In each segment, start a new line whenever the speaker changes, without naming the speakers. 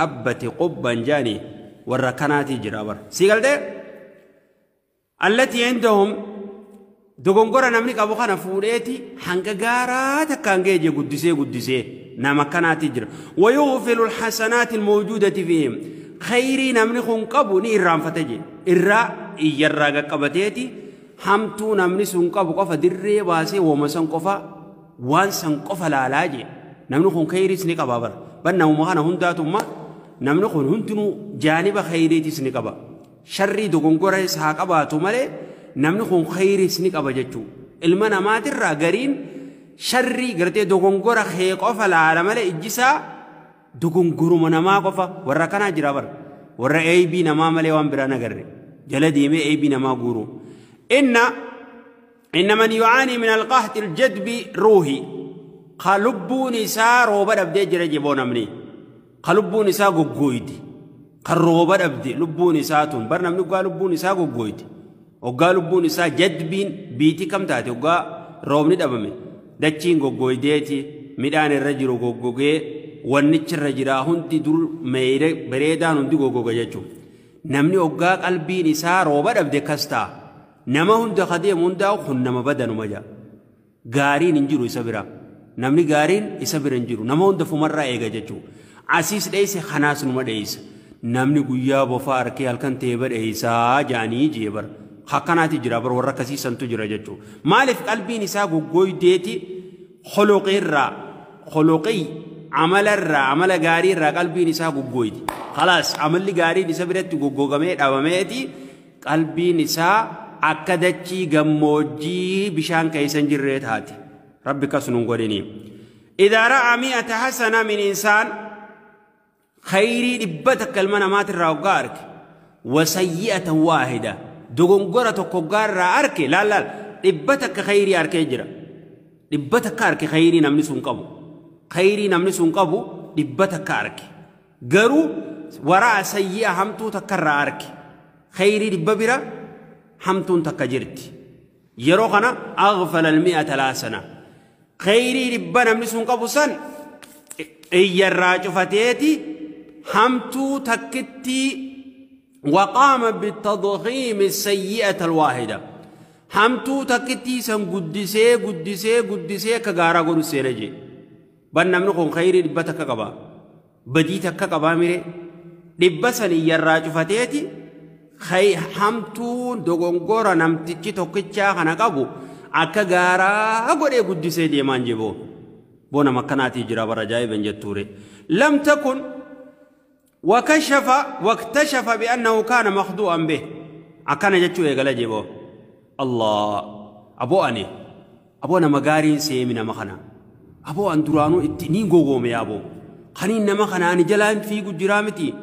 الحبة قبا جاني والركنات جرابر سيقال ده التي عندهم دوغونغورا نمني قبو خانا فوريتي حنقا غارا تكانجي قدسي قدسي نمكنات جرا ويغفل الحسنات الموجودة فيهم خيري نمني خون قبو ني إرام فتجي إرا إيرا قبتيتي hamtuu namni sun qabu qofa dirree baasee wooma san qofa waan san qofa laalaa jee namni kun khayriis ni qaba bara ban namuma kana hundaatumma namni kun hundinuu jaaniba khayriitis ni qaba sharrii dogongorees haa qabaatu malee namni kun khayriis ni qaba jechuu ilma namaatirraa gariin sharrii gartee dogongora kee qofa laala malee ijjisaa dogongoruma namaa qofa warra kanaa jira bara warra eebii namaa malee waan biraa nagarre jala deemee eebii namaa guuru. إن من يعاني من القحط الجدب روحي قلبو نساء روبا أبدي جرى جبونا مني قلبو نساء قويدي قروبا أبدي لبو نساء تون برنا مني قلبو نساء قويدي وقالبو نساء جدبين بيتي كم تاتي وقا روبني دبمي دتشين قويديتي ميدان الرجل قوقوقي والنتش الرجل هنتي دول ميري بريدان هنتي قوقوقي جاتشو نمني وقا قلبي نساء روبا أبدي كستا nama hunda kadeemu hundaa'u kun nama badanuma jaa gaariin hin jiru isa bira namni gaariin isa bira hin jiru nama hunda fumarraa eega jechuu asiis dheeyse kanaas numa dheeysa namni guyyaa bofaa arkee halkan teeba dheeysaa jaanii jee bara akkanaati jira bara warra akkasiisantu jira jechuu maaliif qalbiin isaa goggooydeeti khuluqiirraa khuluqii amalarraa amala gaariirraa qalbiin isaa goggooydi khalaas amalli gaariin isa biratti goggogamee dhabameeti qalbiin isaa akka dachii gammoojjii bishaan keessa hin jirree taate rabbi kasnuun godhini idaa ra'a mi'ata hasana min insaan khayrii dhibba takka ilma namaatirraa hoggaa arke wasayyi'atan waahida dogongora tokko hoggaarraa arke laal laal dhibba takka khayrii arkee jira dhibba takka arke khayrii namni sun qabu khayrii namni sun qabu dhibba takka arke garuu wara'a sayyi'a hamtuu takkarraa arke khayrii dhibba bira hamtuun takka jirti yeroo kana aghfala almi'ata laasana khayrii dhibba namni sun qabu san iyyarraa cufateeti hamtuu takkitti waqaama bitadkiimi sayyi'ata alwaahida hamtuu takkitti san guddisee guddisee guddisee akka gaaraa godhu seena jee ban namni kun khayrii dhibba takka qaba badii takka qabaa mire dhibba san iyyarraa cufateeti hamtuun dogongora namtichi tokkichaa kana qabu akka gaaraa godhee guddisee deemaan jeboo boona makkanaatii jira bara ajaa'iban jettuure lam takun waktashafa biannahu kaana makhdu'an bih akkana jechuu eegala jeboo allah aboo ani aboo nama gaariin seemi nama kana aboo an duraanuu itti niin gogoome aboo kaniin nama kana ani jalaan fiigu jiraa miti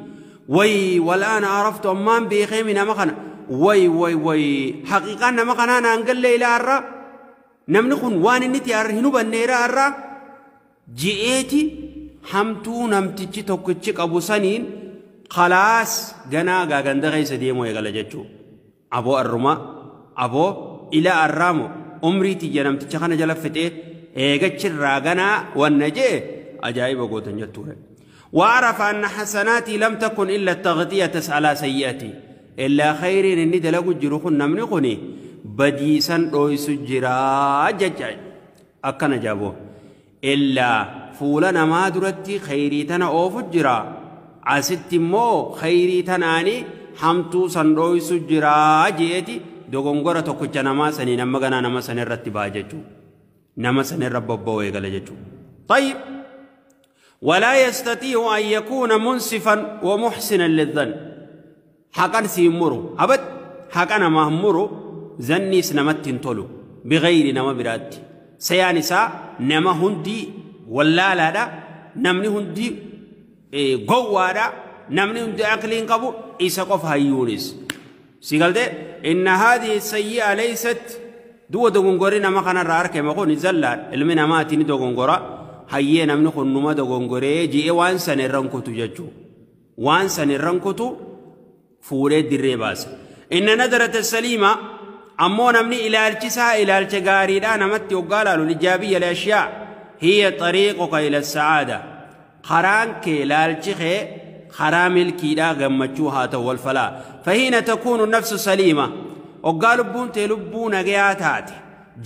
وي والآن عرفت أمان بيخيمي نمخنا وي وي وي حقيقة نمخنا أنا أنقل لي إلى الرا نمنخن وان النتي أرهنو بنيرا الرا جئتي حمتو نمتشي توكتشك أبو سنين خلاص جنا غاغند غيس ديمو يغلا جتشو أبو الرما أبو إلى الرامو عمري تي نمتشي خنا جلفتي إيغتش الراغنا والنجي أجايب قوتن جتوره وعرف أن حسناتي لم تكن إلا التغطية على سيئتي إلا خير إني دلقوا جروخ نمنقني بديسا رويس جرا ججاج أكنا جابو إلا فولنا ما درتي خيري تنا أوف جرا عست مو خيري تناني حمتو سن رويس جرا جيتي دوغونغورا توكوچا نما سني نمغنا نما سني رتبا ججو نما سني رببو ويغلا ججو طيب ولا يستطيع أن يكون منصفا ومحسنا للظن حقا سيمرو أبد حقا ما همرو زني سنمت تولو بغير نما برات سياني سا نما هندي ولا لا دا نمني هندي قوة دا نمني هندي عقلين قبو إيسا قف هايونس سيقال دي إن هذه السيئة ليست دو دوغنغوري نما خانا رارك مقو نزلال المنا ما تيني دوغنغورا hayyee namni kun numa dogongoree ji'ee waan san irraan kutu jechuu waan san irraan kutu fuudhee dirree baasa inna nadarata saliima ammoo namni ilaalchisaa ilaalcha gaariidhaa namatti hoggaa laalu ijaabiyya al-ashyaa hiya xariiquka ila sacaada karaan kee ilaalchi kee karaa milkiidhaa gammachuu haa ta'u walfalaa. Fahiina takuunu nafsu saliima oggaa lubbuun tee lubbuu nagayaa taate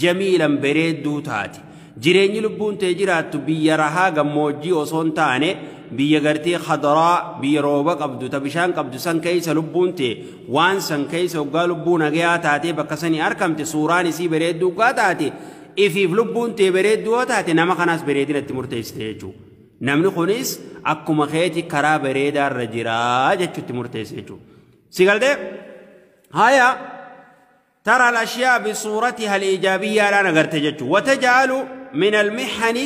jamiilan bareedduu taate jireenyi lubbuun tee jiraattu biyya rahaa gammoojjii osoo hin taane biyya gartee khadaraa biyya rooba qabdu ta bishaan qabdu san keessa lubbuun tee waan san keessa oggaa lubbuu nagayaa taatee bakka sanii argamte suuraan isii bareedduu oggaa taate ifiif lubbuun tee bareedduu yoo taate nama kanaas bareedina itti murteessite jechuudha. Namni kunis akkuma keeti karaa bareedaarra jiraa jechuutti murteesse jechuudha. Si galtee haya ترى الأشياء بصورتها الإيجابية لا نغرت جتشو وتجعل من المحن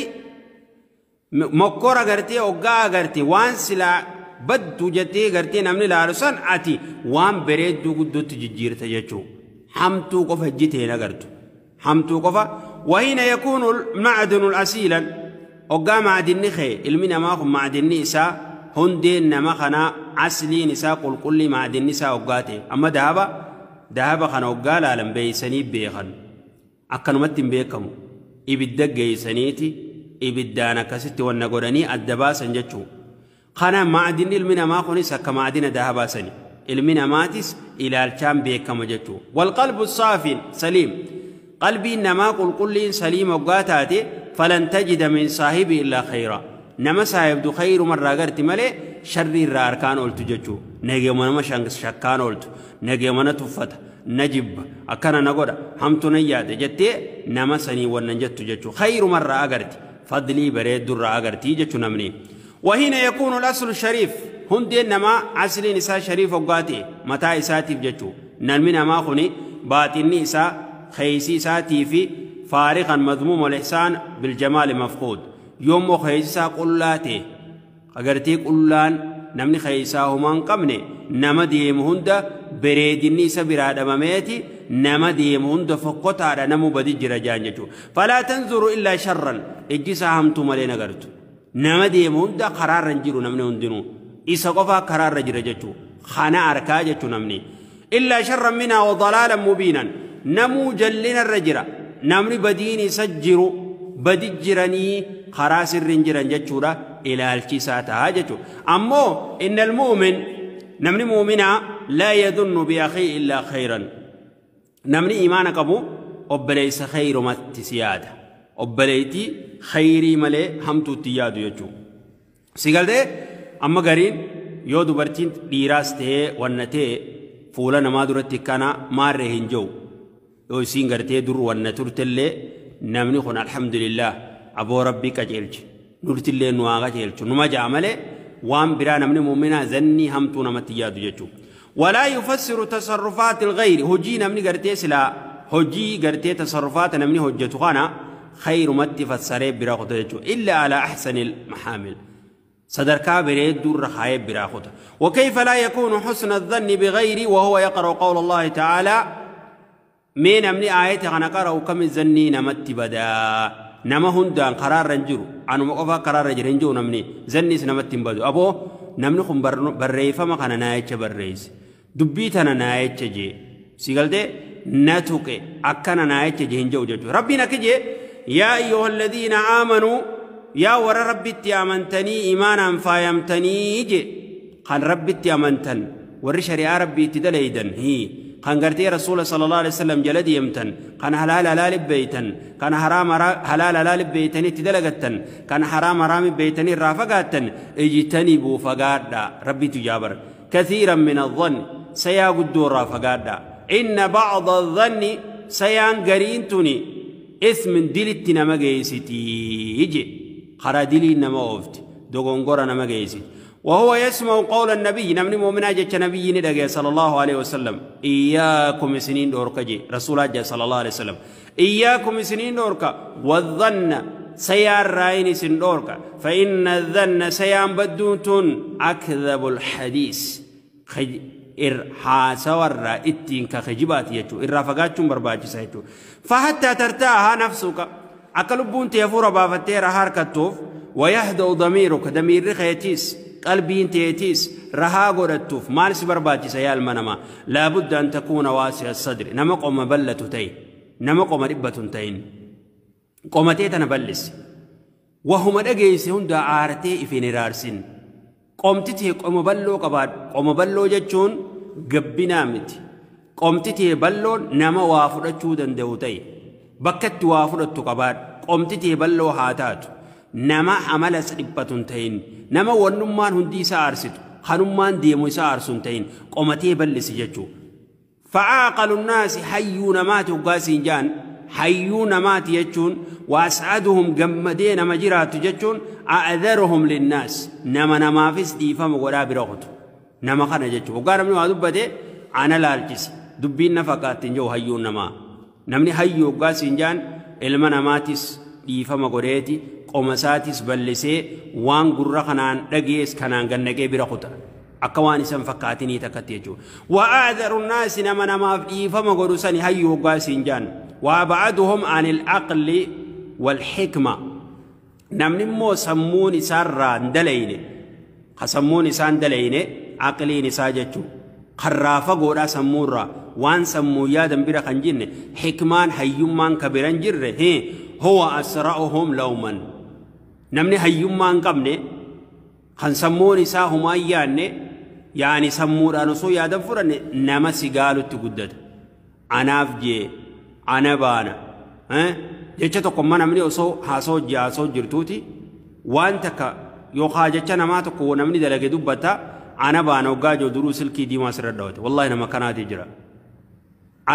مكورة غرتي أوغا غرتي وان سلا بدو جتي غرتي نمني لارسان أتي وان بريدو قدو تججير تجتشو حمتو قفا جتي نغرتو حمتو قفا. وهنا يكون المعدن الأسيلا أوغا معدن خي المنا ماخو معدن نساء هندين نمخنا عسلي نساء قل كل معدن نساء أوغاتي. أما دهبا دهبا خنا أوغا لالم بيسني بيخن أكنمت بيكم إبدا جيسنيتي إبدانا كست ونقولني الدباسن جتشو خنا معدن المنا ماخو نساء كمعدن دهبا سني المنا ماتس إلى الشام بيكم جتشو. والقلب الصافي سليم قلبي نما قل كل سليم وقاتاتي فلن تجد من صاحبي إلا خيرا نما صاحب خير مرة غرت ملي شر الراركان قلت جتشو نجي من ما شكان قلت نجي من تفت نجب أكنا نقول همت نياد جتي نما سني ونجت جتشو خير مرة أغرت فضلي بريد در أغرتي جتشو نمني. وهنا يكون الأصل الشريف هندي نما عسل نساء شريف وقاتي متى إساتي جتشو نلمي نما خني باطني إسا خيسي ساتي في فارغا مذموم الإحسان بالجمال مفقود يوم خيسا قلاتي أغرتي قلان نمني خيسا همان قمني نما ديم هندا بريدني سبرا دماميتي نما ديم هندا فقطع نمو بدي جرجان جتو فلا تنظر إلا شرا اجسا همتو ملينا غرتو نما ديم هندا قرار رنجرو نمني هندنو إسا قفا قرار رجر جتو خانا أركا جتو نمني إلا شرا منها وضلالا مبينا نمو جلنا الرجرة نمني بديني سجرو بدجرني خراس الرنجرن جتشورا إلى الكيساتها جتشو. أمو إن المؤمن نمني مؤمنا لا يظن بأخيه إلا خيرا نمني إيمانك أبو أبليس خير ما تسيادة أبليتي خيري ملي همتو تيادو جتشو سيقال ده. أما قرين يو دبرتين ديراسته ونته فولا نما درتي كان مارهن جو yoo isiin gartee dur wanna turtellee namni kun alhamdulillah aboo rabbii qajeelche nurtillee nu haa qajeelchu numa ja'a malee waan biraa namni muuminaa zannii hamtuu namatti yaadu jechuudha. Walaa yufassiru tasarrufaati alghayri hojii namni gartee silaa hojii gartee tasarrufaata namni hojjetu kana khayrumatti fassaree biraa kuta jechuudha illa alaa ahsani almahaamil صدركا بريد الرخاء براخته. وكيف لا يكون حسن الظن بغيري وهو يقرأ قول الله تعالى مين أمني آيات أنا قرأ كم الزني نمت بدا نما هندان قرار رنجرو أنا مقفى قرار رنجرو نمني زني سنمت بدو أبو نمني خم بريفة ما كان نايتش بريس دبيتنا نايتش جي سيقول ده نتوك أكنا نايتش جي هنجو جو ربنا كجي يا أيها الذين آمنوا يا ور ربي تأمنتني إيمانا فايمتني جي قال ربي تأمنتن ور شريعة ربي تدليدن هي كان قرتي رسول صلى الله عليه وسلم جلد يمتن كان حلال حلال بيتن كان حرام حلال حلال بيتني تدلقتن كان حرام حرام بيتني رافقاتن اجتنبوا فقادا ربي تجابر كثيرا من الظن سيا قدو رافقادا إن بعض الظن سيان قرينتني إثم دلت نما جيستي يجي خرا دلي نما أوفت دوغونغورا نما جيستي. وهو يسمع قول النبي نمني مؤمنا جت نبي ندقى صلى الله عليه وسلم إياكم سنين دورك جي رسول الله صلى الله عليه وسلم إياكم سنين دورك والظن سيار رايني سن دورك فإن الظن سيان بدونتون أكذب الحديث حاسور إتين كخجبات يجو الرافقات برباجي سيتو فحتى ترتاح نفسك أقلبون تيفور بافتير حركتوف ويهدأ ضميرك ضمير خيتيس قلبي تيتيس رها غورتوف مالس برباجي سيال منما لابد أن تكون واسع الصدر نما قوم بلتتين نما قوم ربتتين قومتي تنبلس وهم دغيس هند عارتي في نرارسين Qomti tee qoma balloo qabaadhu. Qoma balloo jechuun gabbinaa miti. Qomti tee balloon nama waa fudhachuu danda'u ta'e. Bakka itti waa fudhattu qabaadhu. Qomti tee balloo haa taatu. Nama amala dhiphatu hin ta'in. Nama wannummaan hundi isaa aarsitu. Kanummaan deemu isaa aarsu hin ta'in. Qomatee bal'isi jechuudha. Fa'aaqalu naasi hayyuu namaati hoggaasiin jaan. Hayyuu namaati jechuun waas'aduhum gammadee nama jiraatu jechuun a'dharuhum linnaas nama namaafis dhiifama godhaa bira qotu nama kana jechuun hoggaa namni waa dubbate ana laalchise dubbiin na fakkaatti hin jiru hayyuun namaa namni hayyuu hoggaasiin jaan ilma namaatis dhiifama godheeti qoma isaatis bal'isee waan gurra kanaan dhagees kanaan gannaqee bira kuta. Akka waan isan fakkaatinii takkatti jechuudha. Wa'aadharu naasi nama namaaf dhiifama godhu sani hayyuu hoggaasiin jaan. وأبعدهم عن العقل والحكمة. نمني مو سمون إسان دلين خسمون إسان دلين عقلين إساجتشو خرافة قولا سمورا وان سمو يادم برا خنجن حكمان هيومان كبيران جر هو أسرعهم لوما. نمني هيومان قبني خن سمون إساهما ياني يعني سمورا نسو يادم فرن نما سيقالو تقدد أناف جي أنا بانا jecha tokko mana namni osoo haasoo jaasoo jirtuuti waan takka yookaan jecha namaa tokko namni dalage dubbata ana baana hoggaa jiru duruu silkii diimaa sirra dhawate wallaahi nama kanaati jira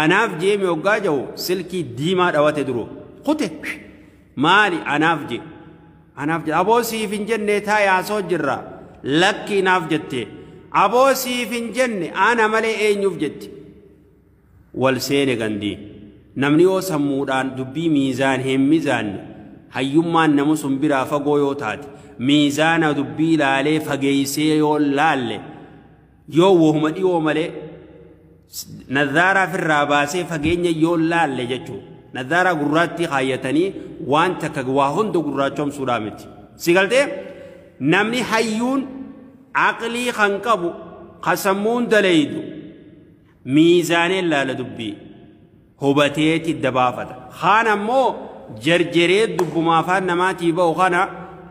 anaaf jeemi hoggaa jiru silkii diimaa dhawate duruu kute maali anaaf jee anaaf jee aboo siif hin jenne taa'ee haasoo jirra lakki naaf jette aboo siif hin jenne ana malee eenyuuf jette wal seene gandii. Namni yoo sammuudhaan dubbii miizaan hin miizaanne hayyummaan nama sun biraa fagoo yoo taate miizaana dubbii laalee fageessee yoo laalle yoo wahuma dhiyoo malee nadhaaraa ofirraa baasee fageenya yoo laalle jechuudha. Nadhaaraa gurraatti kaayyatanii waan takka waa hunda gurraachomsuudhaa miti. Si galtee namni hayyuun aqlii kan qabu kan sammuun dalaydu miizaaneen laala dubbii. Hubateeti dabaafata. Kaan ammoo jarjaree dubbumaa afaan namaatii ba'u kana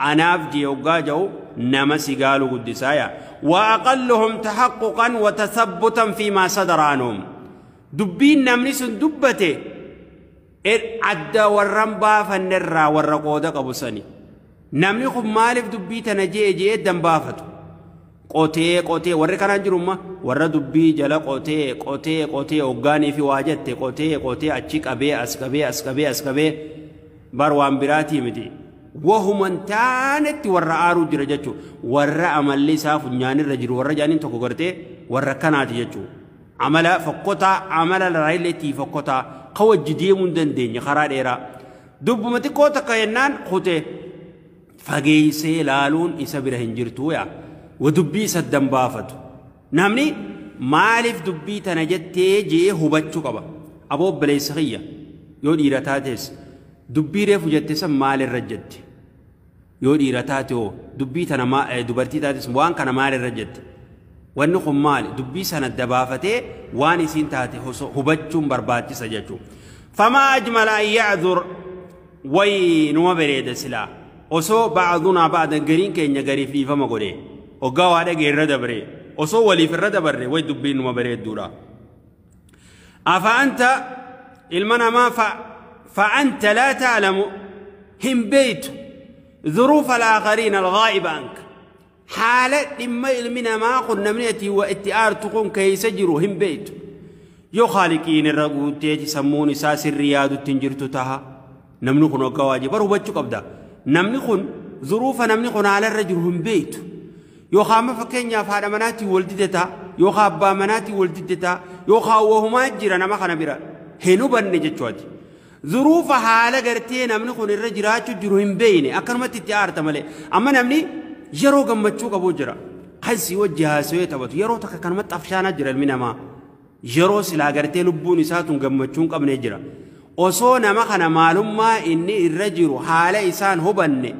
anaaf jee hoggaa jiru nama sigaalu guddisaaya. Wa aqalluhum tahaqquqan wa tathabbutan fiimaa sadara anhum. Dubbiin namni sun dubbate adda warran baafannerraa warra qooda qabu sani. Namni kun maaliif dubbii tana jee jee eddan baafatu? Qotee qotee warri kanaan jirumma warra dubbii jala qotee qotee qotee hoggaanii fi waa jette qotee qotee achi qabee as qabee as qabee as qabee bar waan biraatii miti. Wahuman taanetti warra aaruu jira jechuudha. Warra amalli isaa funyaanirra jiru warra jaaniin tokko gartee warra kanaati jechuudha. Amala fokkotaa amala raayileetii fokkotaa ka wajji deemuu hin dandeenye karaa dheeraa. Dubbuma xiqqoo takka jennaan kutee fageessee laaluun isa bira hin jirtu yaa. ودبي سدن بافتو نامني مالف دبي تنجتي جي هبچو قبا ابو بليسخيه يو ديرتاتس دبي ريفو جتس مال الرجت يو ديرتاتو دبي تنا ما دبرتي تاتس وان كان مال الرجت ونخم مال دبي سنه دبافتي وان سين تاتي هبچون برباتي سجچو فما اجمل ان يعذر وين وبريد سلا وسو بعضنا بعضا غرين كين غريف فما غوري hoggaa waa dhagee irra dabre osoo waliif irra dabarre way dubbiin numa bareedduudha. Afa anta ilma namaa fa'anta laa ta'lamu hin beeytu ظروف الآخرين الغائب عنك haala dhimma ilmi namaa kun namni ati itti aartu kun keessa jiru hin beeytu. Yoo haaliqiin irra guutteeti sammuun isaa sirrii yaadutti hin jirtu taha namni kun hoggaa waajii bara hubachuu qabda. Namni kun zuruufa namni kun haala irra jiru hin beeytu. Yookaan amma fakkeenyaaf haadha manaatii wal didata yookaan abbaa manaatii wal didata yookaan wahumaa jira nama kana bira hin hubanne jechuudha. Zuruufa haala gartee namni kun irra jiraachuu jiru hin beeyne akkanumatti itti aarta malee amma namni yeroo gammachuu qabu jira. Kan si wajji haasawee taphatu yeroo takka kanumatti afshaanaa jira ilmi namaa yeroo silaa gartee lubbuun isaa tun gammachuu hin qabne jira. Osoo nama kana maalummaa inni irra jiru haala isaan hubanne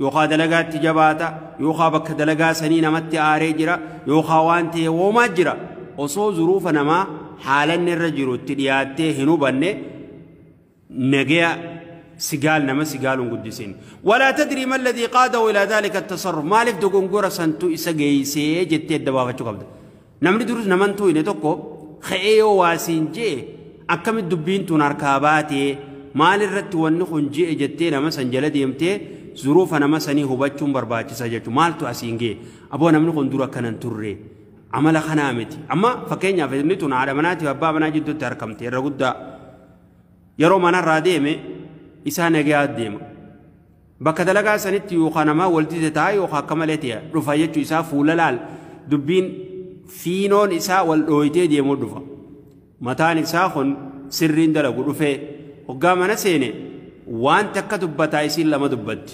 yookaan dalagaatti jabaata yookaan bakka dalagaa sanii namatti aaree jira yookaan waan ta'e woomaa jira osoo zuruufa namaa haala inni irra jiru itti dhiyaattee hin hubanne nagaya سجال نما سجال قدسين ولا تدري ما الذي قاده إلى ذلك التصرف مالف دقنقرة سنتو إسا جتي الدبابة قبل نمني دروس نمنتو إني توكو خيو واسين جي أكم الدبين تناركاباتي مال الرت ونخن جي جتي نما سنجل ديمتي ظروف نما سني هبتشم برباتي سجتو مالتو أسين جي أبو نمنخن درا كنن تري عمل خنامتي أما فكينيا في نتون على مناتي وأبا منا جدو تركمتي الرغدة يرو منا راديمي إسان جاد ديما بكذا سنتي يوخانما ولدي تاي يوخا كمالتيا رفايتو إسا فولالال دبين فينون إسا والأويتي ديمو دفا متان إسا خن سرين دلقو رفي وقامنا سيني وان تكا دبتا إسين لما دبت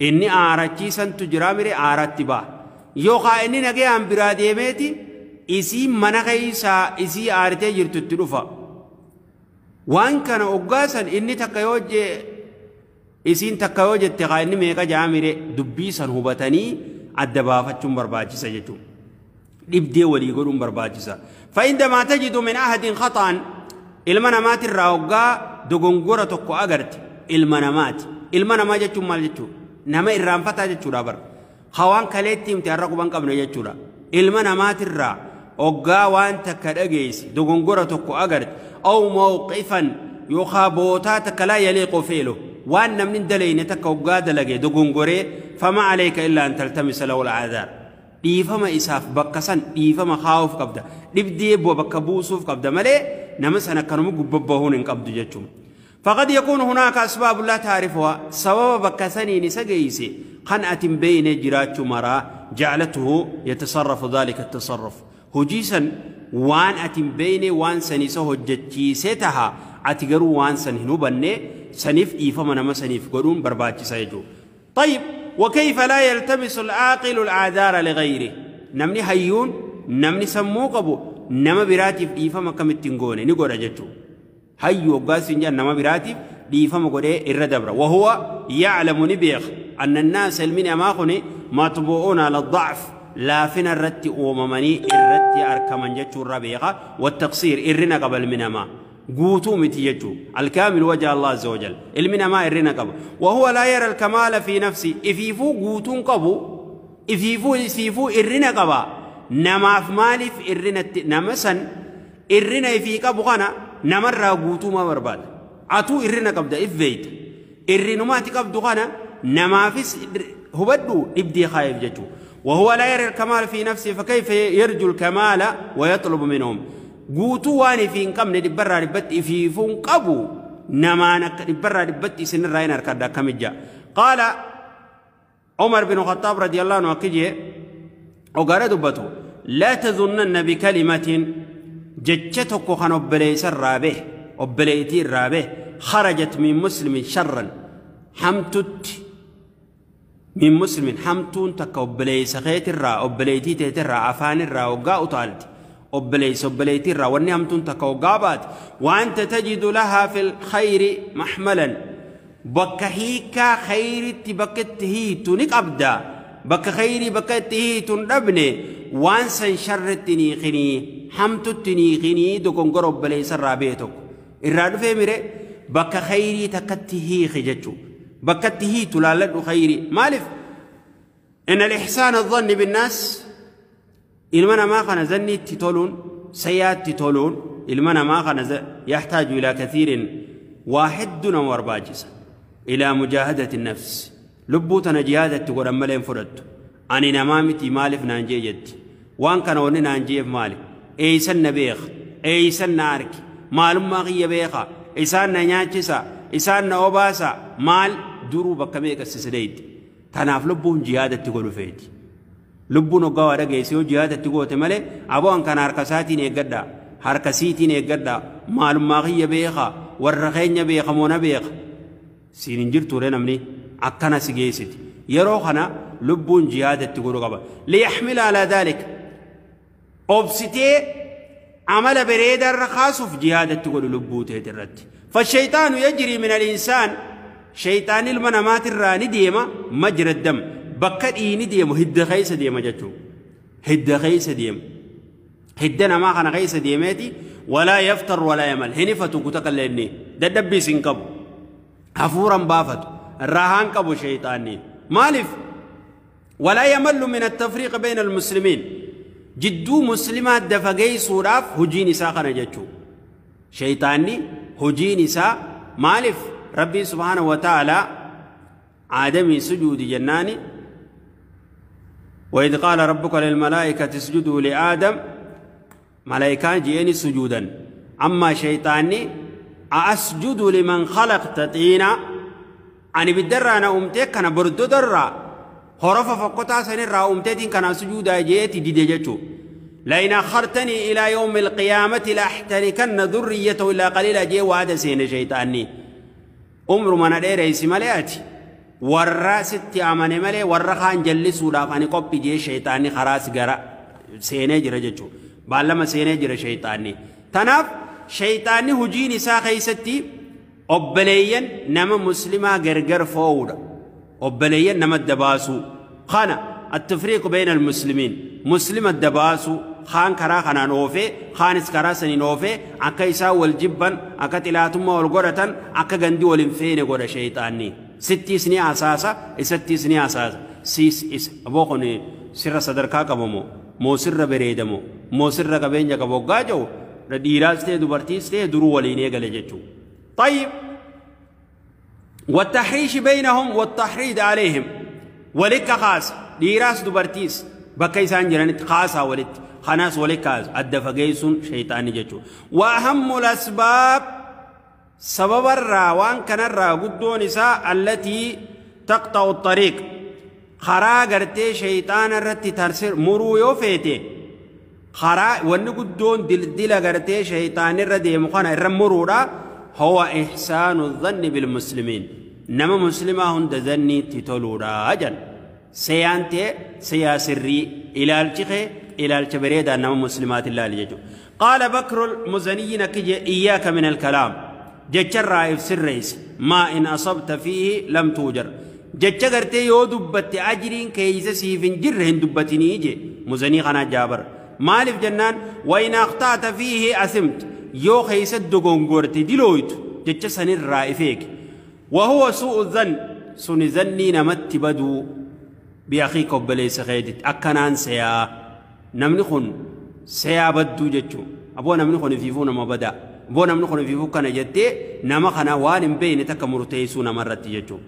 إني آراتي سنتو جرامري آراتي با يوخا إني نجي أم براديميتي إسي منغيسا إسي آرتي جرتو تلفا وان كان أقاسا إني تكيوج إسين تكيوج التغاني ميقا جامري دبيسا هبتني الدبافة برباجسة جتو إبدي ولي قولون برباجسة فعندما تجد من أحد خطأ المنامات الراوغا دقنقورة تقو أغرت المنامات المنامات جتو مال جتو نما إرام فتا جتو رابر خوان كاليتي امتعرقو بانك أبنو جتو را المنامات الرا أقا وان تكالأجيس دقنقورة تقو أغرت أو موقفا يخابوتاتك لا يليق فعله وأن من دلين تكوغاد لقي دقنقري فما عليك إلا أن تلتمس له العذاب إيفما إساف بكسن إيفما خاوف قبدا لبدي بو بكبوسوف قبدا ملي نمسنا كانوا مقببهون قبد جتشم فقد يكون هناك أسباب لا تعرفها سبب بكسني نسجيسي قنأة بين جرات مرا جعلته يتصرف ذلك التصرف هجيسا وان أتم بيني وان سنيسه هجتشيستها أتقروا وان سنهنو بني سنف إيفما نما سنف قرون برباتي سيجو طيب وكيف لا يلتمس العاقل الأعذار لغيره نمني هيون نمني سموقبو نما براتف إيفما كم التنقوني نقول أجتشو هيو قاسين نما براتف إيفما قريه الردبرة وهو يعلم نبيخ أن الناس المين أماخني مطبوعون على الضعف لا فينا الرت وممني الرت أركمن جتشو الربيعة والتقصير إرنا قبل منما قوتو متيجو الكامل وجه الله عز وجل المنما إرنا قبل وهو لا يرى الكمال في نفسه إفيفو قوتون قبو إفيفو إفيفو إرنا قبا نما في مالف إرنا نمسا إرنا في قبو غنا نمر قوتو ما برباد عطو إرنا قبدا إفيت إرنا ما تقبدو غنا نما في هو بدو إبدي خايف جتشو وهو لا يرى الكمال في نفسه فكيف يرجو الكمال ويطلب منهم قوتو واني في انقم ندبرا ربت في فنقبو نما ندبرا ربت سن الراين اركدا كمجا قال عمر بن الخطاب رضي الله عنه كجي وقال دبتو لا تظنن بكلمة جتتك خن أبليس الرابه أبليتي الرابه خرجت من مسلم شرا حمتت من مسلم حمتون تك أبليس خيت الرا أبليتي تيت الرا عفان الرا وقاء طالت أبليس أبليتي الرا واني همتون تك وقابات وأنت تجد لها في الخير محملا بكهيكا خير تبكت هي تنك أبدا بك خيري بكت هي تنبني وانسا شر التنيخني حمت التنيخني دكون قرب بليس الرابيتك الرادو في مري بك خيري تكت هي خجتشو بكت هي تلالد خيري مالف إن الإحسان الظن بالناس إلمنا ما خنا زني تتولون سيات تتولون إلمنا ما خنا يحتاج إلى كثير واحد دون ورباجسة إلى مجاهدة النفس لبوتنا جهادة تقول أما لين فرد أني نمامتي مالف نانجي جد وان كان وني نانجي مالي إيسان نبيخ إيسان نارك مالما غي بيخا إيسان نياتشسا إيسان نوباسا مال درو بكميك السسديد تناف لبون جهادة تقول فيتي لبون قوا رجيسيو جهادة تقول تملي أبوان كان هركساتي نيجدا هركسيتي نيجدا مالما غي بيخا ورخين بيخا مونا بيخ سينجر تورين أمني أكنا سجيست يروخنا لبون جهادة تقول قبل ليحمل على ذلك أبسطي عمل بريد الرخاص في جهادة تقول لبوته ترد فالشيطان يجري من الإنسان شيطان المنامات الراني ديما مجرى الدم بكر إيني ديما هد خيس ديما جتو هد خيس ديما هدنا ما خنا خيس ديماتي ولا يفتر ولا يمل هني فتوكتك لأني ده دبي سنكبو Hafuuran baafatu. Rahaan qabu shayxaanni. Maaliif? Walaa yamallu min attafriiq bayna almuslimiin. Jidduu muslimaa dafageessuudhaaf hojiin isaa kana jechuudha. Shayxaanni hojiin isaa maaliif? Rabbiin subhaanahu wa ta'aalaa aadamii sujuudi jennaani. وإذ قال ربك للملائكة اسجدوا لآدم ملائكان جيني سجودا أما شيطاني أسجد لمن خلقت طينا أني بالدرة أنا أمتك أنا بردو درة هرف فقطع سنرى أمتتين كان سجودا جيتي ديدجتو لئن أخرتني إلى يوم القيامة لأحتركن ذريته إلا قليلا جي وهذا سين شيطاني عمر من أدير ملياتي warra sitti amane malee warra kaan jallisuudhaaf ani qophii jee shayxaanni karaas gara seenee jira jechuudha. Baallama seenee jira shayxaanni. Tanaaf shayxaanni hojiin isaa keessatti obboleeyyan nama muslimaa gargar fo'uudha. Obboleeyyan nama dabaasuu. Kana attafriiqu bayna almuslimiin. Muslima dabaasuu kaan karaa kanaan oofee kaanis karaa saniin oofee akka isaa wal jibban akka xilaatummaa wal godhatan akka gandi wal hin feene godha shayxaanni. Sittiis ni asaasa isattiis ni asaasa siis isa aboo kun sirra sadarkaa qabamoo moo sirra bareedamoo moo sirra qabeenya qabu hoggaa jiru dhiiraas ta'e dubartiis ta'e duruu waliin eegale jechuudha. طيب والتحريش بينهم والتحريض عليهم ولك خاص dhiiraas dubartiis bakka isaan jiranitti khaasaa walitti kanaas walitti kaasa adda fageessuun shayxaanni jechuudha. وأهم الأسباب سبب الراوان كان الراغدون نساء التي تقطع الطريق خرا غرتي شيطان الرتي ترسر مرو يوفيتي خرا ونغدون دلدل غرتي شيطان الردي مخنا الرمرورا هو إحسان الظن بالمسلمين نما مسلمة هند ظني تتولورا أجل سيانتي سياسري إلى الشيخ إلى الشبريدا نما مسلمات الله لجو قال بكر المزني نكجي إياك من الكلام جتشر رايف سريس ما إن أصبت فيه لم توجر جتشغرتي يو دبت أجرين كيس سيفن جرهن دبتني يجي مزني خنا جابر مالف جنان وإن أخطأت فيه أثمت يو خيس الدقونغورتي دلويت جتشسن الرائفيك وهو سوء الظن سن ظني نمت بدو بأخيك وبليس خيدت أكنان سيا نمنخن سيا بدو جتشو أبو نمنخن فيفون ما بدأ boo namni kun fiifuu kana jettee nama kana waan hin beekne takka murteessuu namarratti jechuudha.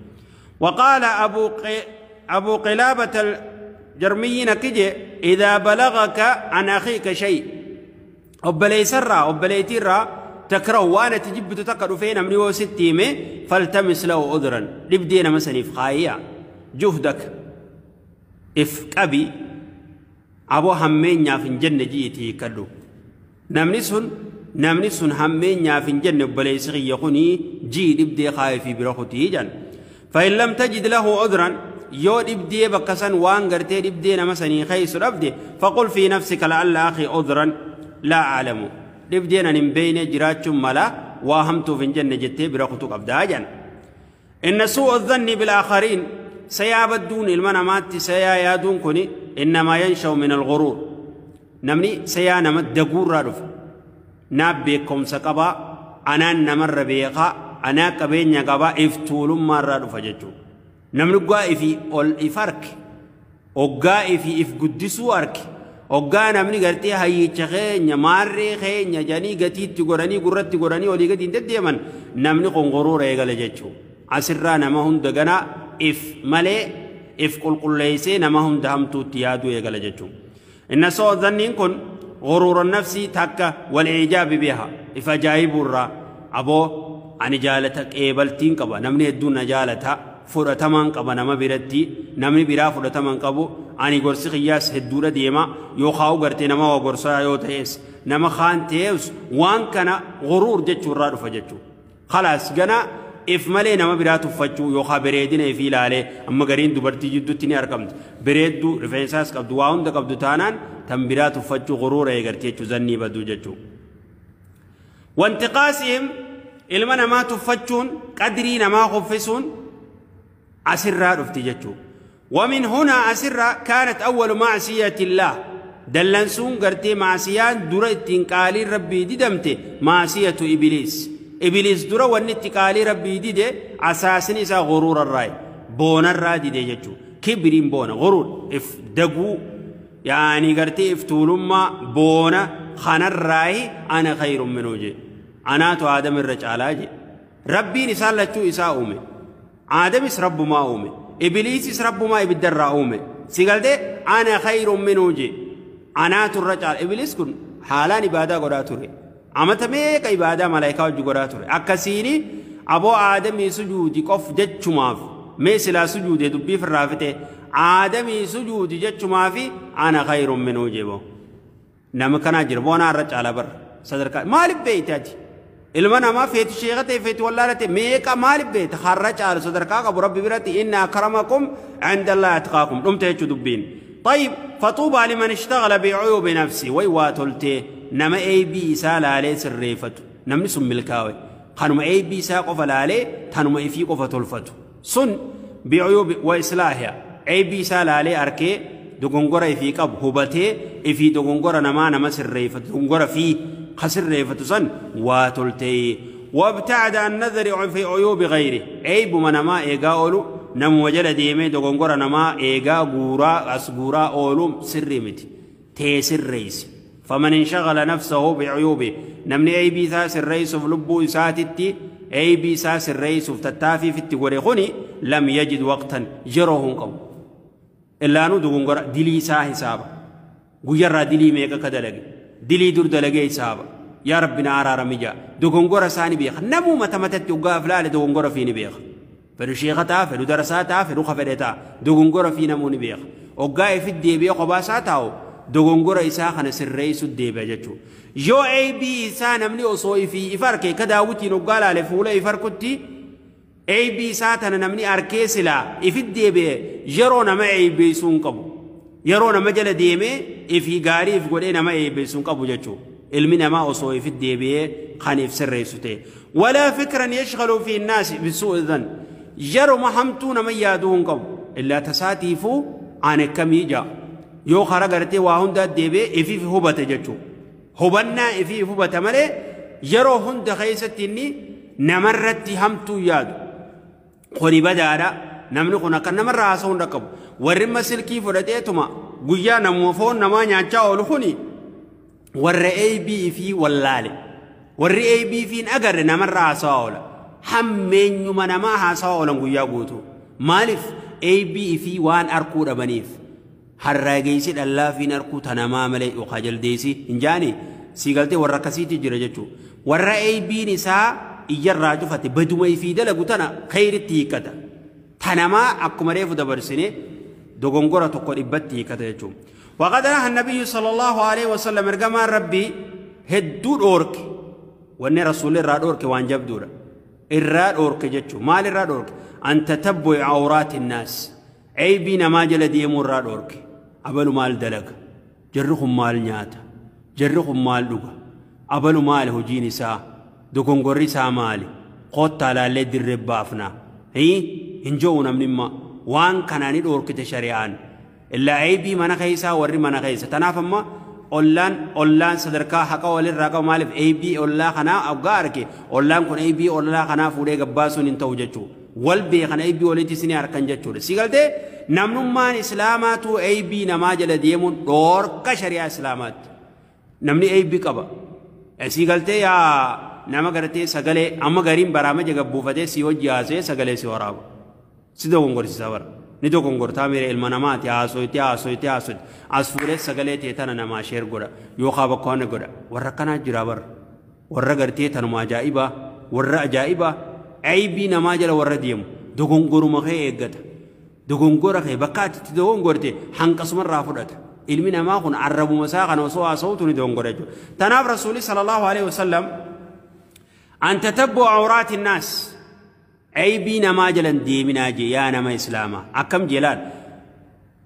وقال أبو قلابة الجرمي نكجي إذا بلغك عن أخيك شيء أبلي سرا أبلي ترى تكره وأنا تجيب تتقر فين من وستيمة فالتمس له عذرا لبدينا مثلا في خايا جهدك إف أبي أبو همين يا في الجنة جيتي كله namni sun hammeenyaaf hin jenne obboleessi kiyya kuni jii dhibdee kaayee fi bira kutii jedhan. فإن لم تجد له عذرا yoo dhibdee bakka san waan gartee dhibdee nama sanii keeysu dhabde فقل في نفسك لعل أخي عذرا لا أعلم dhibdeen ani hin beeyne jiraachuun mala waa hamtuuf hin jenne jettee bira kutuu qabdaa jedhan. إن سوء الظن بالآخرين سيابدون ilma namaatti sayaa yaaduun kuni إنما ينشأ من الغرور namni sayaa nama daguurraa dhufa. naaf beekumsa qabaa anaan namarra beekaa anaa qabeenya qabaa iftuulummaarraa dhufa jechuudha. Namni oggaa ifii ol if arke oggaa ifii if guddisuu arke oggaa namni gartee hayyicha keenya maarree keenya jedhanii gatiitti godhanii gurratti godhanii olii gadi hin deddeeman namni kun ghuruura eegale jechuudha. Asirraa nama hunda ganaa if malee if qulqulleessee nama hunda hamtuutti yaaduu eegale jechuudha. Inna soo dhanniin kun غرور النفس تكا والإعجاب بها إفجايب الرا أبو أني جالتك إيبلتين قبا نمني الدون جالتها فرتمان قبا نما برتي نمني برا فرتمان قبو أني قرصي قياس هدورة ديما يوخاو قرتي نما وقرصا يوتيس نما خان تيوس وان كان غرور جتشو الرا رفجتشو خلاص جنا if malee nama biraa tuffachuu yookaan bareedina ifii ilaalee amma gariin dubartii jidduutti ni argamti. Bareedduu rifeensaas qabdu waa hunda qabdu taanaan tan biraa tuffachuu ghuruura eegarti jechuu zannii baduu jechuu. Wantiqaasihim ilma namaa tuffachuun qadrii namaa kuffisuun asirraa dhufti jechuu. ومن هنا أسرة كانت أول معصية الله دلنسون قرتي معصيان درتين قالي ربي ددمت معصية إبليس Ibliis dura wanni itti qaalii rabbii dide asaasni isaa ghuruurarraa boonarraa dide jechuudha. Kibriin boona ghuruur if daguu yaani gartee if tuulummaa boona kanarraayi ana khayrun minhu jee anaatu aadam irra caalaa jee. Rabbiin isaan lachuu isaa uume. Aadamis rabbumaa uume. Ibliisis rabbumaa ibiddarraa uume. Si galtee ana khayrun minhu jee anaatu irra caala. Ibliis kun haalaan ibaadaa godhaa ture. Amata meeqa ibaadaa malaayikaa wajji godhaa ture. Akkasiini aboo aadamii sujuudi qof jechumaaf mee silaa sujuudee dubbiif irraa fite aadamii sujuudi jechumaafi ana khayrun minhu jee boo. Nama kanaa jira boonaa irra caala barra sadarkaa maaliif beeyte ati? Ilma namaa feetu sheeka ta'e feetu wallaala ta'e meeqa maaliif beeyte har'a caalu sadarkaa qabu rabbi biratti inna akramakum inda allahi atqaakum dhumte jechuu dubbiin. طيب فطوبى لمن اشتغل بعيوب نفسه وي واتلته نما اي بي isaa laalee sirreeffatu namni sun milkaa'e kanuma اي بي isaa qofa laalee tanuma ifii qofa tolfatu sun بعيوب وإصلاحها اي بي isaa laalee arkee dogongora ifii qabu hubatee ifii dogongora namaa nama sirreeffatu dogongora fi خسر san waa toltee وابتعد عن نظر في عيوب غيره عيب من ما eegaa oolu namuma jala deemee dogongora namaa eegaa guuraa as guuraa ooluun sirrii miti tee sirreessi. فمن انشغل نفسه بعيوبه namni aybii isaa sirreessuuf lubbuu isaatitti aybii isaa sirreessuuf tattaaffii fitti godhe kuni لم يجد وقتا yeroo hin qabu illaanuu dogongora dilii isaa hisaaba guyyarraa dilii meeqa ka dalage dilii dur dalagee hisaaba yaa rabbi na araarami jaa dogongora isaa ni beeka namuu mata matatti hoggaaf laale dogongora fi ni beeka. Fedhu sheeka ta'a fedhu darasaa ta'a fedhu ka fedhe ta'a dogongora fi namuu ni beeka hoggaa ifit deebi'ee kophaa isaa taa'u dogongora isaa kana sirreessu deebi'a jechuudha. Yoo aybii isaa namni osoo ifii if arke ka daawwitiin hoggaa laale fuula if arkutti aybii isaa tana namni arkee silaa ifit deebi'e yeroo nama aybeessuu hin qabu yeroo nama jala deemee ifii gaarii if godhee nama aybeessuu hin qabu jechuudha. Ilmi namaa osoo ifit deebi'ee kan if sirreessu ta'e. ولا فكرا يشغل في الناس بسوء الظن yeroo hamtuu nama yaaduu hin qabu illaa tasaatiifuu aan akkamii jaa yoo karaa gartee waa hundaa deebi'ee ifiif hubate jechuudha. Hubannaa ifiif hubate malee yeroo hunda keessatti inni namarratti hamtuu yaadu. Kuni badaadha namni kun akka namarraa haasa'uu hin qabu. Warri imma silkii fudhateetuma guyyaa namuma foon namaa nyaachaa oolu kuni warra aybii fi wallaale. Warri aybii fi hin agarre namarraa haasa'aa oola. Hammeenyuma namaa haasa'aa oolan guyyaa guutuu. Maaliif aybii fi waan arkuu dhabaniif harraageessi dhallaa fi arkuu tanamaa malee yookaan jaldeessi hin jaani sii galtee warra akkasiitti jira jechuudha. Warra aybiin isaa iyyarraa cufate baduma ifii dalagu tana khayritti hiikkata. Tanamaa akkuma reefu dabarsine dogongora tokko dhibbatti hiikkata jechuudha. وقد نهى النبي صلى الله عليه وسلم ergamaan rabbii hedduu dhoorke wanni rasuulli irraa dhoorke waan jabduudha. Irraa dhoorke jechuudha. Maal irraa dhoorke? أن تتبع عورات الناس aybii namaa jala deemuu irraa dhoorke. Abalu maal dalaga? Jarri kun maal nyaata? Jarri kun maal dhuga? Abalu maali hojiin isaa? Dogongorri isaa maali? Koottaa laallee dirree baafna. Hin jiru namni imma waan kanaa ni dhoorkite shari'aan. Illaa aybii mana keessaa warri mana keessa. Tanaaf amma ollaan sadarkaa haqa walirraa qabu maaliif aybii ollaa kanaa hoggaa arge ollaan kun aybii ollaa kanaa fuudhee gabbaasuun hin ta'u jechuudha. Wal beekan aybii walitti isinii harkan jechuudha. Si galtee namnummaan islaamaatu aybii namaa jala deemuun dhoorka shari'aa islaamaatti. Namni aybii qaba. Si galtee yaa nama gartee sagalee amma gariin baraama gabbuufatee si hojii haasee sagalee si waraaba. Si dogongorsiisa bara. Ni dogongortaa miira ilma namaati haasoyti haasoyti haasoyti as fuudhee sagalee ta'e tana namaa share godha yookaan bakka waan godha warra akkanaa jira bara. Warra gartee tanuma ajaa'ibaa warra ajaa'ibaa aybii namaa jala warra deemu dogongoruma kee eeggata. Dogongora kee bakka ati itti dogongorte hanqasumarraa fudhata. Ilmi namaa kun arrabuma isaa kana osoo haasa'utu ni dogongora jechuudha. Tanaaf rasuulli صلى الله عليه وسلم أن تتبع عورات الناس aybii namaa jalan deeminaa jee yaa nama islaamaa akkam jelaan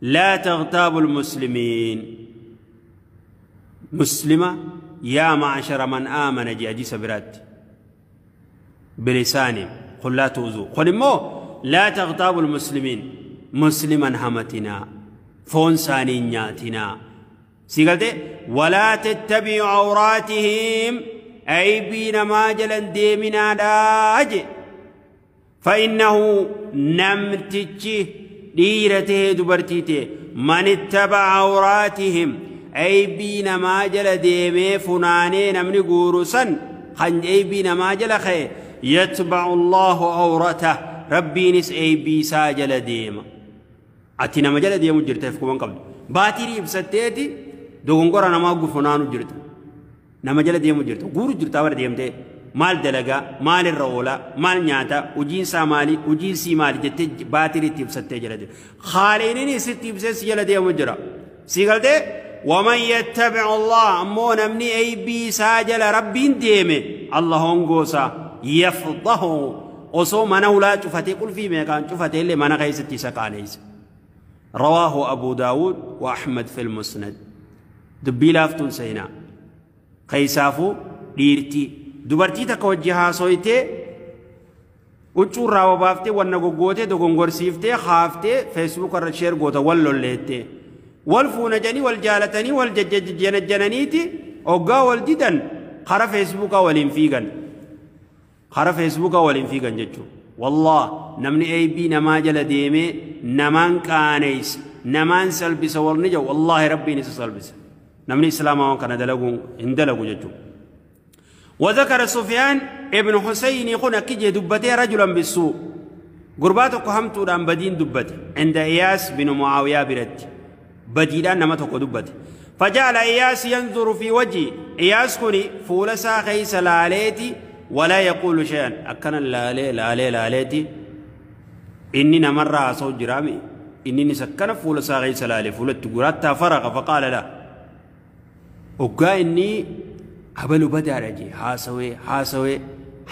لا تغتابوا المسلمين muslima يا معشر من آمن jee hadiisa biraatti بلسانهم قل لا تؤذوا قل immoo لا تغتابوا المسلمين musliman hamatinaa foon isaanii hin nyaatinaa. Si galte ولا تتبعوا عوراتهم. aybii namaa jalan deeminaadhaa je. فإنه نمتشي ديرته دبرتيته من اتبع عوراتهم أيبين ما جل ديمي فناني نمني قورسا خن أيبين ما جل خي يتبع الله عورته ربي نس أيبي ساجل ديم أتينا ما جل ديم جرته في كمان قبل باتري بستيتي دوغنغورا نما فنانو جرته نما جل ديم جرته غورو جرته ور ديمته مال دلقا مال الرولة مال نياتا وجين مالي وجين سي مالي جت باتري تبستي جلدي خاليني ستي بسس جلدي مجرى سيقلتي ومن يتبع الله أمو نمني أي بي ساجل ربي ديمي الله انقوسا يفضه وصو منولا شفتي قل في مكان شفتي اللي من غيستي سقانيس. رواه أبو داود وأحمد في المسند. دبي لافتون سينا قيسافو ديرتي dubartii takka wajji haasoytee huccuurraa babaaftee wanna goggootee dogongorsiiftee haaftee feesbuuk irra sheer goota wal lolleettee wal fuuna jedhanii wal jaalatanii wal jajjananiiti hoggaa wal didan kara feesbuukaa waliin fiigan kara feesbuukaa waliin fiigan jechuudha. Wallah namni aybii namaa jala deemee namaan qaaneysa namaan salbisa walni jedhu wallaahi rabbiin isa salbisa namni islaamaa waan kana dalagu hin dalagu jechuudha. وذكر سفيان ابن حسين يقول كجي دبتي رجلا بالسوء قرباتك همتو دان بدين دبتي عند إياس بن معاوية برد بديدان نمتك دبتي فجعل إياس ينظر في وجهي إياس كوني فولسا خيس لاليتي ولا يقول شيئا أكن لالي لالي لاليتي إني نمر صوت جرامي إني نسكن فولسا خيس لالي فولت قرات فرغ فقال لا وقا إني أبلو بدارجي هاسوي هاسوي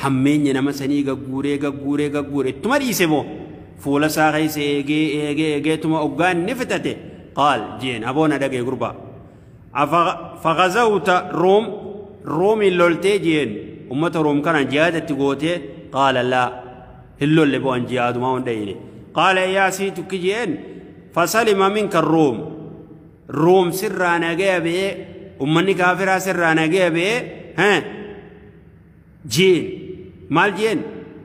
همين نما سني غغوري غغوري غغوري تمري سبو فولا ساغي سيغي ايغي ايغي تما اوغان نفتته قال جين ابونا دغي غربا فغزوت روم روم لولتي جين امه روم كان جهاد تغوتي قال لا هلول بو ان جهاد ما ونديني قال يا سيتو كجين فسلم منك الروم روم سرانا غيبه أمني كافرة سرانا جيبه ها جين مال جين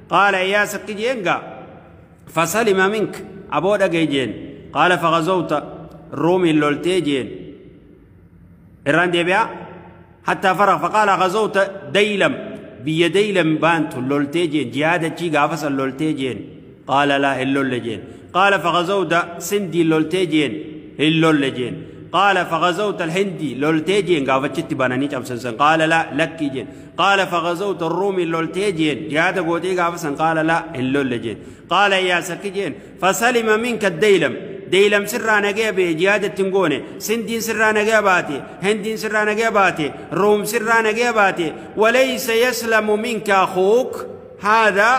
قال يا سقي جين فسلم منك أبو دقي جين قال فغزوت رومي اللولتي جين إيران ديبيا حتى فرغ فقال غزوت ديلم بيديلم بانت اللولتي جين جهاد تشي غافس اللولتي جين قال لا اللول جين قال فغزوت سندي اللولتي جين اللول جين قال فغزوت الهندي لولتيجين قافتشتي باناني جامسن قال لا لكيجين قال فغزوت الرومي لولتيجين جهاد غوتي قافسن قال لا اللولجين قال يا سكيجين فسلم منك الديلم ديلم سرانا جيبي جهاد التنقوني سندين سرانا جيباتي هندين سرانا جيباتي روم سرانا جيباتي وليس يسلم منك أخوك هذا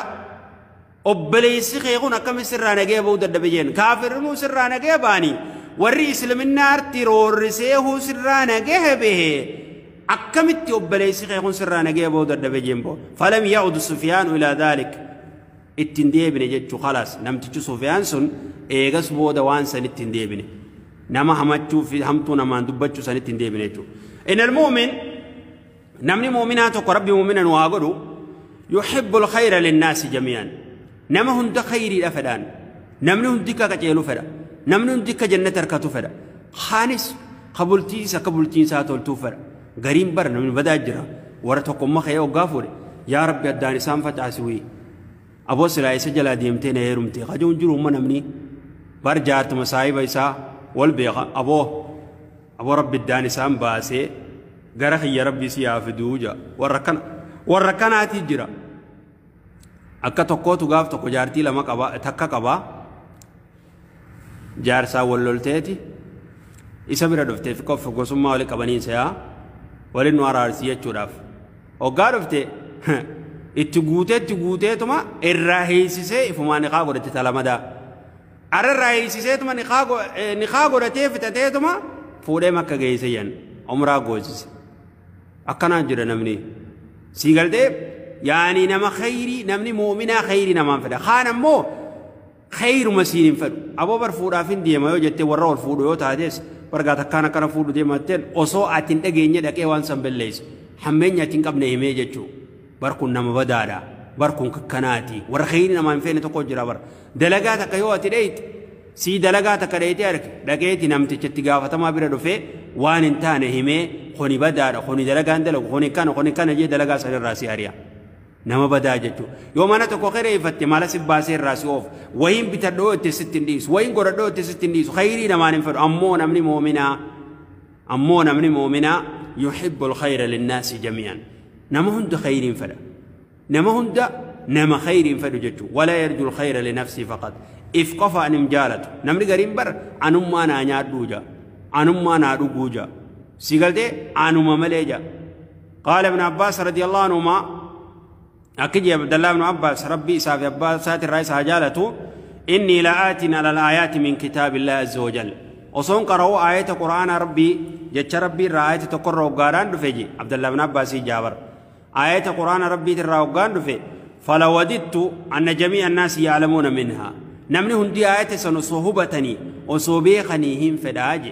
أبليس خيغون كم سرانا جيبو ددبجين كافر مو سرانا جيباني warri islaminaa tiroorrisee sirraa nagahe bahe akkamitti obboleessi kee kun sirraa nagahe bahuu dadhabe jembo falam ya'ud sufyaanu ilaa dhaalik ittiin deebine jechuu khalaas namtichi sufyaan sun eegas booda waan san ittiin deebine nama hamachuu fi hamtuu namaan dubbachuu san ittiin deebine jechuu in almu'min namni mu'minaa tokko rabbi mu'mina nu haa godhu yuhibbu alkhayra linnaasi jamii'an nama hunda khayriidha fedhaan namni hundi ka qaceelu fedha namni hundi akka jannata harkatu fedha kaanis kabultiisa akka bultiinsaa toltuu fedha gariin bara namni badaa jira warra tokkummaa ka'ee hoggaa fuudhe yaa rabbi addaan isaan facaasi wii aboo silaa isa jalaa deemtee na heerumte kajuun jiru umma namni bar jaartuma saahiba isaa wal beeka aboo aboo rabbi addaan isaan baasee gara kiyya rabbi si yaa fiduu jaa warra kanaati jira akka tokkootu gaaf tokko jaartii lama qaba takka qabaa jaarsaa wal lolteeti isa bira dhuftee fi qofa gosummaa wali qabaniinsa yaa waliin nu araarsii jechuudhaaf hoggaa dhufte itti guuteetuma irraa hiisisee ifumaa niqaa godhate talamadaa arra irraa hiisiseetuma niqaa godhatee fixateetuma fuudhee makka geesse yan umraa goosise akkanaan jira namni sii galtee yaani nama khayrii namni mu'minaa khayrii namaan fedha kaan ammoo خير مسين فدو أبو بر فودا فين ديما يو جتة ورا الفودو يو تاديس برجع تكانا كنا فودو ديما تين أصو أتين تجيني دك إيوان سنبليس Hammeenya ati hin qabne himee jechuu. Bar kun nama badaadha. Bar kun kakkanaati. Warra khayrii namaa hin feene tokko jira bar. Dalagaa takka yoo ati dheeyte sii dalagaa takka dheeytee arge dhaqeeti namtichatti gaafatamaa bira dhufee waan hin taane himee kuni badaadha kuni dalagaa hin dalagu kuni kana kuni kana jee dalagaa sanirraa si ari'a. Nama badaa jechuudha. Yoo mana tokko kireeffatte mala si baasee irraa si oofu wayiin bitadhoo itti sitti hin dhiisu wayiin godhadhoo itti sitti hin dhiisu khayrii namaan hin fedhu ammoo namni moominaa ammoo namni moominaa yuhibbu alkhayra linnaasi jamii'an nama hunda khayriin fedha nama hunda nama khayriin fedhu jechuudha walaa yarju alkhayra linafsii faqat if qofa anim jaalatu namni gariin bar anummaa naa nyaadhuu jaa anummaa naa dhuguu jaa si galtee anuma malee jaa. Qaala ibn Abbaas radiyallahu anhumaa أكيد عبد الله بن عباس ربي سافي عباس سات الرئيس هجالته إني لآتٍ على الآيات من كتاب الله عز وجل وصون قرأوا آية قرآن ربي جت ربي رآية تقرأ وقاران دفجي عبد الله بن عباس جابر آية قرآن ربي ترى وقاران دفي فلوددت أن جميع الناس يعلمون منها نمني هندي آية سنصهبتني وصوبيخنيهم فداج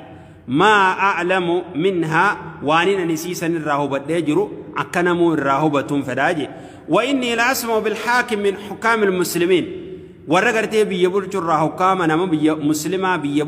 ما أعلم منها وأننا نسيسا الراهبة ديجرو أكنمو الراهبة فداجي وإني لأسمع بالحاكم من حكام المسلمين ورقرتي بيبرج الراهكام أنا مسلمة بيبرج.